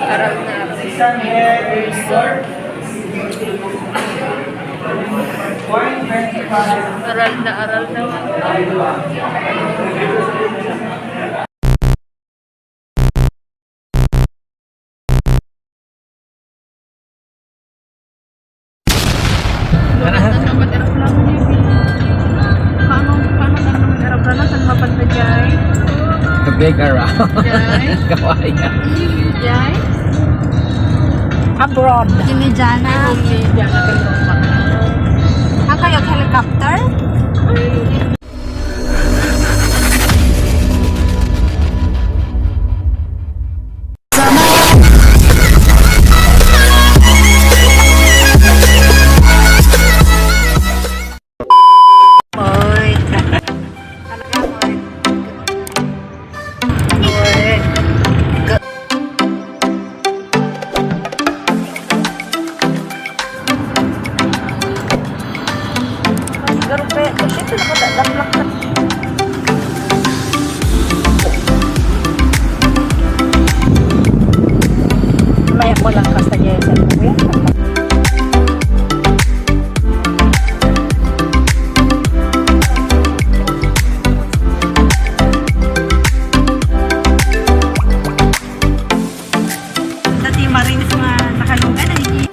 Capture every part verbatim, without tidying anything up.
Aral na aral. Aral na aral naman. Paano, paano ka naman aeroplano? Saan mapunta, Jai? To big around. Jai? Kawaya. Jai? Abroad. Kini Jana. Kini Jana, kini Jana. Ang kayo, helicopter? Hoy. Talaga, hoy. Hoy. Siguro pe, siyempre, nakadaplak na. Maya ko lang kasta dyan sa kuya. Dati Marines nga nakalugan, ay.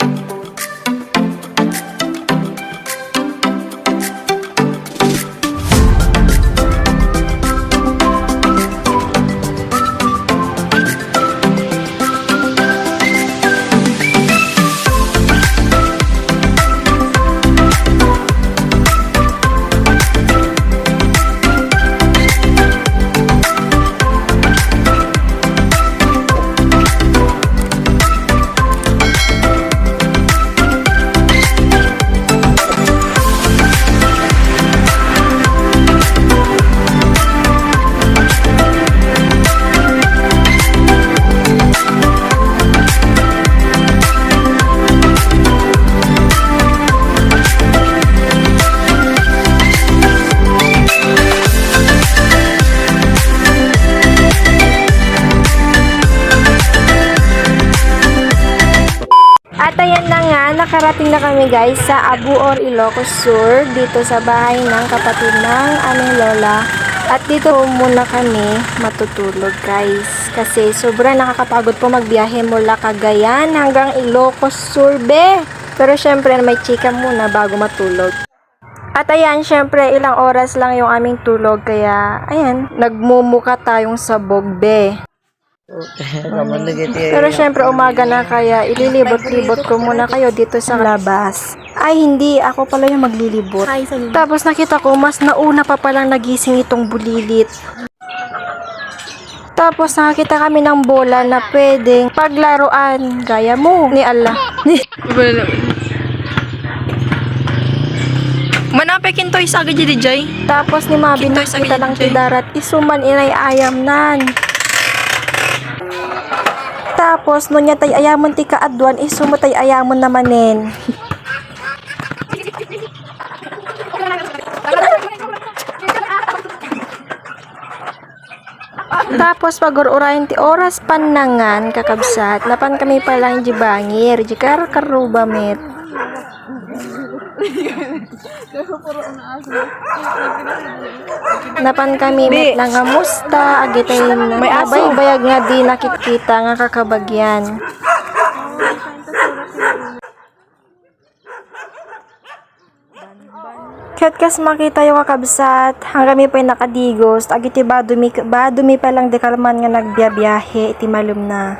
At ayan na nga, nakarating na kami, guys, sa Abu or Ilocos Sur, dito sa bahay ng kapatid ng aming lola. At dito muna kami matutulog, guys. Kasi sobrang nakakapagod po magbiyahe mula Cagayan hanggang Ilocos Sur, be. Pero syempre, may chika muna bago matulog. At ayan, syempre, ilang oras lang yung aming tulog. Kaya, ayan, nagmumuka tayong sabog, be. Kaman lagi ti Pero syempre, umaga na, kaya ililibot-libot ko muna kayo dito sa labas. Ay, hindi. Ako pala yung maglilibot. Tapos nakita ko, mas nauna pa palang nagising itong bulilit. Tapos nakakita kami ng bola na pwedeng paglaruan. Gaya mo ni Allah. Wala naman. Manapay kintoy sa agad di jay. Tapos ni Mabin, kintoy sa nakita agad lang di jay. Ti darat, isu man inay ayam nan. Tapos, no niya tay ayaman ti kaaduan, isu mo tay ayaman namanen. Tapos, pagur-urayan ti oras pannangan, kakabsat, napan kami palang di bangir, di karkaruba met. Napan kami met nangamusta, agitay na baybayag nga di nakitkita nga kakabagyan. Ket kas makitayo, kakabsat, hanggang mi pay nakadigos, agiti bado mi, bado mi pay lang di kalman nga nagbiabiahe iti malem na.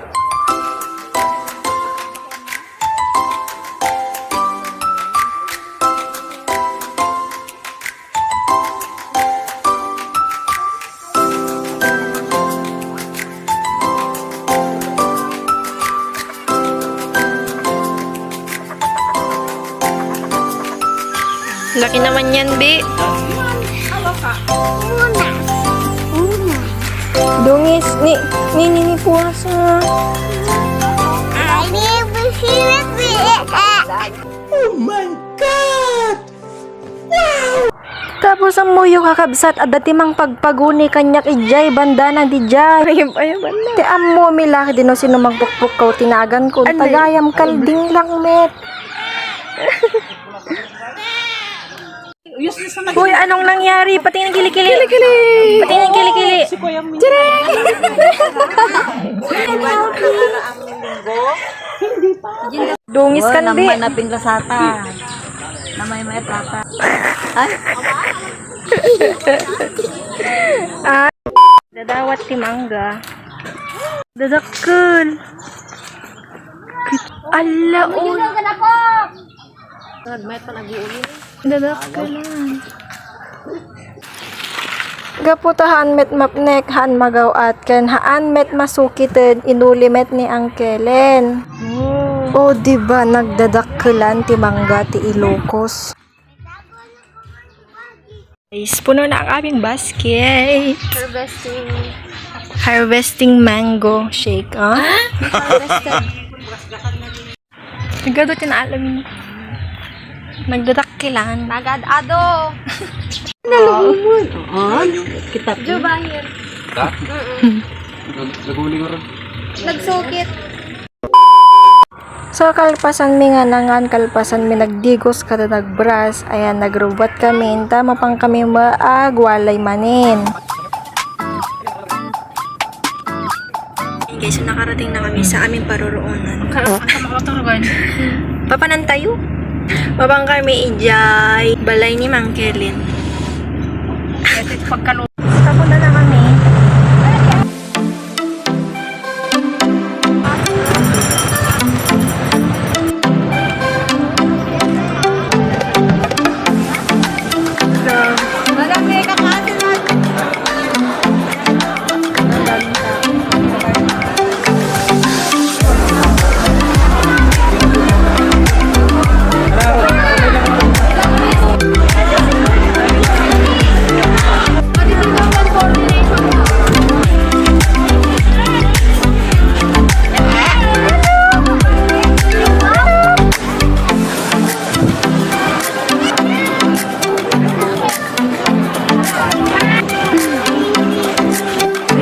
Laki naman yan, Bi. Dungis, ni, ni, ni, ni, puwas, ah. Oh my God! Tapos ammoyo, kakabsat, adda ti mangpagpaguni kaniak idiay banda na didiay. Ayab, ayab, ano? Ti ammomi la, di no sino magpukpukkaw ti naganko. Ano? Tagayam kalding lang met. Uy, anong nangyari? Pati ng kilikili. Kilikili. Pati ng kilikili. Si Kuya Min. Dungis ka, hindi. Namay may plata. Ay. Ah. Dadawat ti mangga. Dadakkel. Alla, oh. Nagmayat pa nag-uuli. Dadakkel lang. Gapu ta haan met mapnek, haan magaw-at, ken haan met masukiten, inuli met ni Angkelen. Oh. Oh, di ba nagdadakkelan ti mangga ti Ilocos? Guys, puno na ang aming basket. Harvesting. Harvesting mango shake, ah? Harvested. Nagado ti naalam. Nagdadakkelan. Nagad-ado. Nalumon. Oo. Kita. Jubahir. Ha? Mm-mm. Nag-, naguli ko ron. Nagsukit. So, kalpasan mi nga nangan, kalpasan mi nagdigos kada nagbras, ayan, nagrubbat kami, inta, mapang kami maagwalay manen. Ayan, guys, so nakarating na kami sa aming paruroonan. Ka-, ka-, makaturugan. Papanan tayo? Mapang kami idiay balay ni Mang Kellen. Kasi pagkalo- Papunta na kami.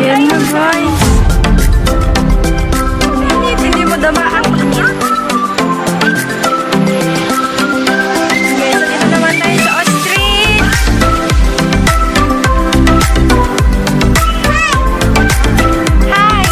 Ayan na, guys. Init, hindi mo dama ang init. Guys, so dito naman tayo sa ostrich. Hi!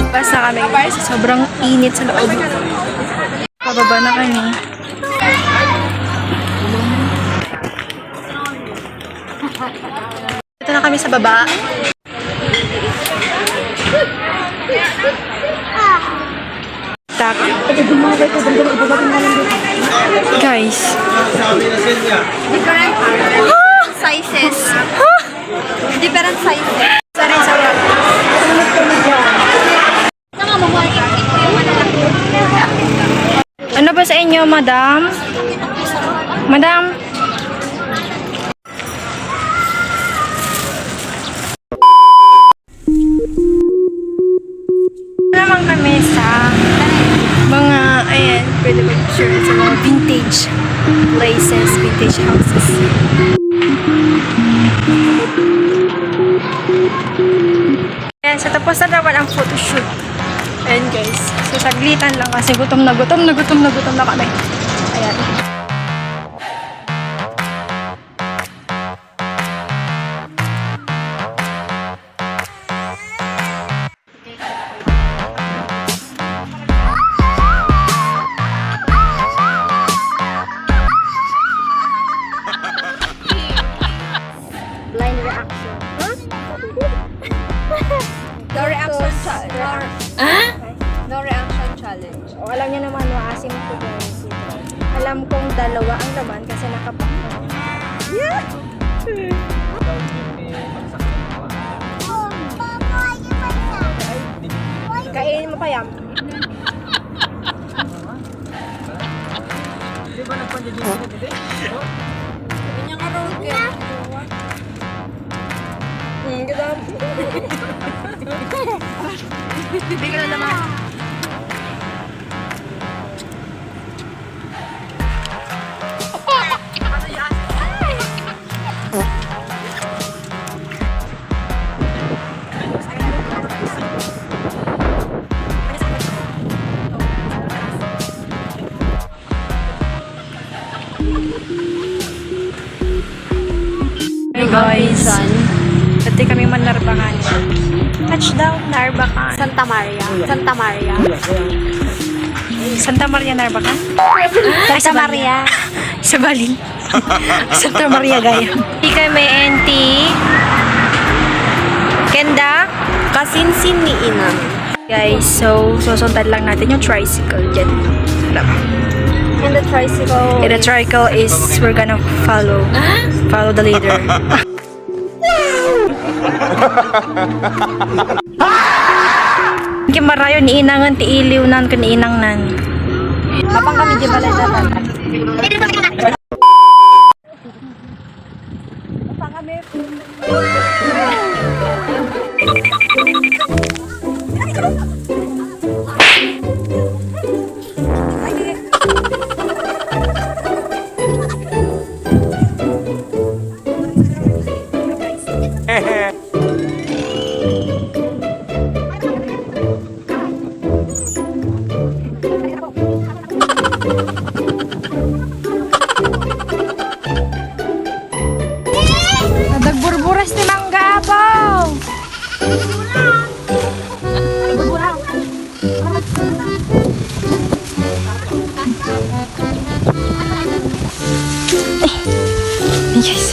Basta kami sa sobrang init sa loob. Pababa na kami. Ito na kami sa baba. Tak. Guys. Different sizes. Different sizes. Sorry, sorry. Ano ba sa inyo, madam? Madam? Naman kami sa mga, ayan, pwede mag-share sa mga vintage. places, vintage houses. Ayan, so tapos na naman ang photoshoot. Ayan guys, so saglitan lang kasi gutom na gutom na gutom na gutom na kami. Ayan. Blind reaction. Huh? No reaction cha-, no, no reaction challenge. O, alam niyo naman, maasim to, guys. Alam kong dalawa ang laman kasi nakapak na. Yeah! Kainin mo pa yan. Di ba nagpandyan yung pinatili? Hindi niya nga roll kaya. Hmm, kita. Hindi ka na naman. Hey guys, pati kami man Narbacan. Touchdown, Narbacan. Santa Maria. Santa Maria. Santa Maria, Narbacan? Ay, Santa Maria. Sabali. Santa Maria, gaya. Di kami, N T. Kenda? Kasinsin ni Inang. Guys, so susundan lang natin yung tricycle dyan. Harap. And the tricycle. And the tricycle is, we're gonna follow. Follow the leader. Kim marayo ni inangan ti iliw nan ken inang nan. Mapang kami di balay datan. Nagburburas ti mangga, apo! Yes.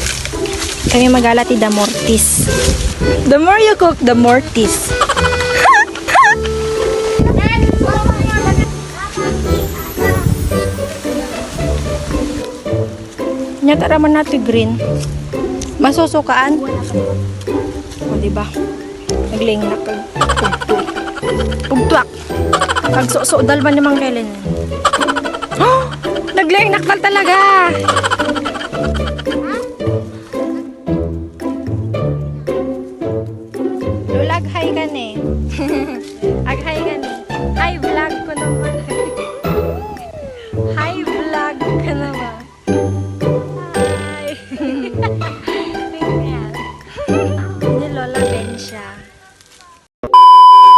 Kami magala ti the more tis. The more you cook, the more tis. Nya, tara man nato green. Masusukaan? O, di ba? Naglingnak. Pugtuak. Pugtuak. Pagsusudal man naman kailan. Naglingnak-tal talaga. Lola, ag-hi ka ni. Ag-hi ka ni. Hi, vlog ko naman. Hi, vlog ko naman. Hi. Tingnan. Ni Lola Bencia.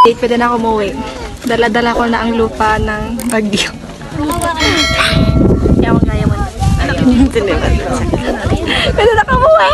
Date, pwede na ako umuwi. Dala-dala ko na ang lupa ng bagyo. Yaman nga, yaman. Pwede na ako umuwi!